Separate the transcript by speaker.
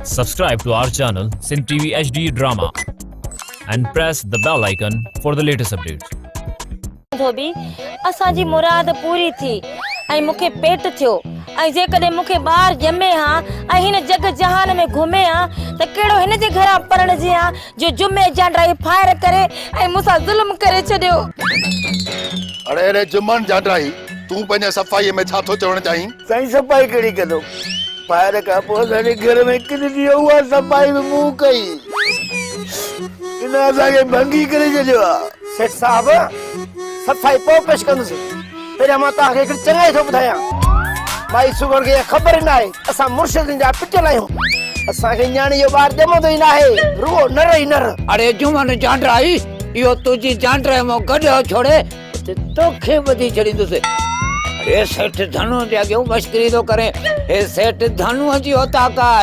Speaker 1: Subscribe to our channel Sindh TV HD Drama and press the bell icon for the latest updates.
Speaker 2: ڌوٻي، اسان جي مراد پوري ٿي ۽ مون کي پيٽ ٿيو ۽ جيڪڏهن مون کي ٻار ڄمي ها ۽ هن جڳ جهان ۾ گهمي ها ته ڪهڙو هن جي گهران پرڻجي ها جو جمعي جانڊرائي فائر ڪري ۽ مون سان ظلم ڪري ڇڏيو.
Speaker 3: اڙي اڙي جمن جانڊرائي تون پنهنجي صفائيء ۾ ڇا ٿو چوڻ چاهين؟
Speaker 4: سائين صفائي ڪهڙي ڪندو؟ فائر کان پوء اسان جي گهر ۾ ڪن ٿي اها صفائي به مون ڪئي. ان اسان کي ڀنگي ڪري ڇڏيو آ.
Speaker 5: سيٺ صاحب صفائي پوء پيش ڪندس. پهريان مان توهان کي هڪڙي چڱائي ٿو ٻڌايان. مائي سگهڙ کي اها خبر ئي ناهي ته اسان مرشدن جا پٽيل آهيون. اسان کي نياڻي جو ٻار ڄمندو ئي ناهي، رڳو نر ئي نر.
Speaker 6: اڙي جمن جانڊرائي، اهو تنهنجي جانڊرائي مان گڏهه ڇوڙي اتي توکي ٻڌي ڇڏيندس. اڙي سيٺ ڌنوء جي اڳيون مشڪري ٿو ڪرين. هي سيٺ ڌنوء جي اوطاق آهي.